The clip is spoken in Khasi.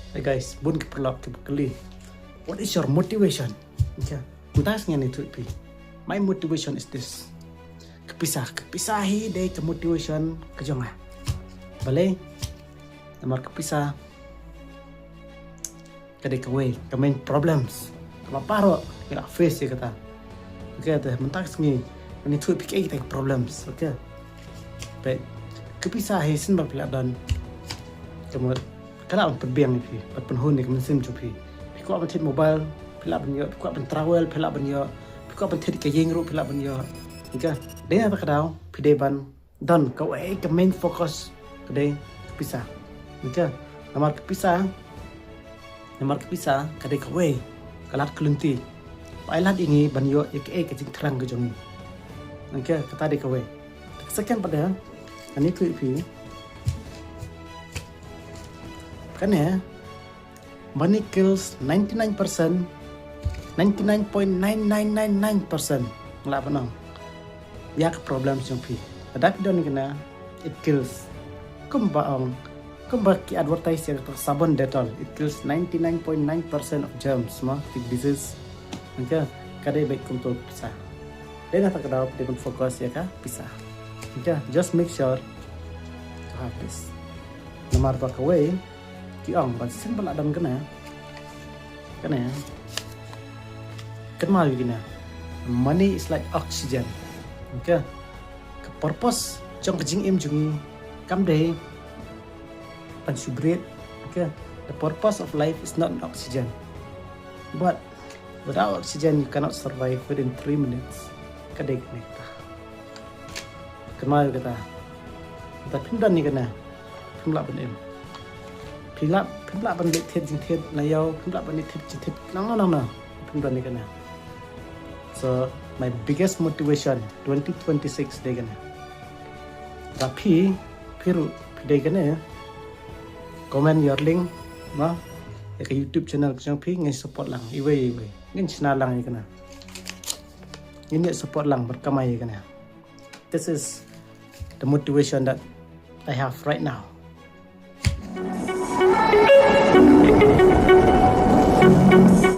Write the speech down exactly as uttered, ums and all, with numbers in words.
Hey guys, bun ki paralok ki ba kylli, what is your motivation? Okay. Mynta ka sngi ngan ïathuh ïa phi. My motivation is this. Ka pisa, ka pisa hi dei ka motivation ka jong nga. Balei? Namar ka pisa ka dei kawei ka main problems kaba baroh ngi la face ïa kata. Okay, te mynta ka sngi ngan ïathuh ïa phi kaei kita ki problems. Okay. Peit, ka pisa hi shisien ba phi la don, ka mut ka lah ban pynbiang ïa phi, ban pynhun ïa ka mynsiem jong phi. Phi kwah ban thied mobile, phi lah ban ïoh, phi kwah ban travel, phi lah ban ïoh, phi kwah ban thied ka ïing ruh, phi lah ban ïoh. Okay. Dei na kata ka daw phi dei ban don kawei ka main focus, ka dei ka pisa. Okay. Namar ka pisa, namar ka pisa ka dei kawei ka lad ka lynti ba ai lad ïa ngi ban ïoh ïa kaei ka jingthrang ka jong ngi. Okay, kata dei kawei. Ka second pat de, ngan ïathuh ïa phi, kane, money kills ninety-nine percent, ninety-nine point nine nine nine nine percent, nga lah ban ong, ïa ka problems jong phi. Lada phi don ïa kane, it kills. Kumba ong, kumba ki advertise ïa ka sabon Dettol, it kills ninety-nine point nine percent of germs, ma, ki disease. Okay, ka dei beit kumto ka pisa. Dei na kata ka daw phi dei ban focus ïa ka pisa. Okay, just make sure to have this. Namar ba kawei ki ong ba shisien ba la don kane, kane, kynmaw ïa kane, money is like oxygen. Okay. Ka purpose jong ka jingim jong ngi kam dei ban shu breathe. Okay. The purpose of life is not an oxygen. But without oxygen you cannot survive within three minutes. Ka dei kane kata. Kynmaw ïa kata. Lada phim don ïa kane, phim lah ban im. Phi lah, phim lah ban leit thied jingthied na ïew, phim lah ban leit thied jingthied nangno nangno, phim don ïa kane. So my biggest motivation twenty twenty-six dei kane. Lada phi, phi ruh phi dei kane, comment your link, ma, ïa ka YouTube channel ka jong phi, ngin support lang iwei iwei, ngin shna lang ïa kane. Ngin ïa support lang bad kamai ïa kane. This is the motivation that I have right now.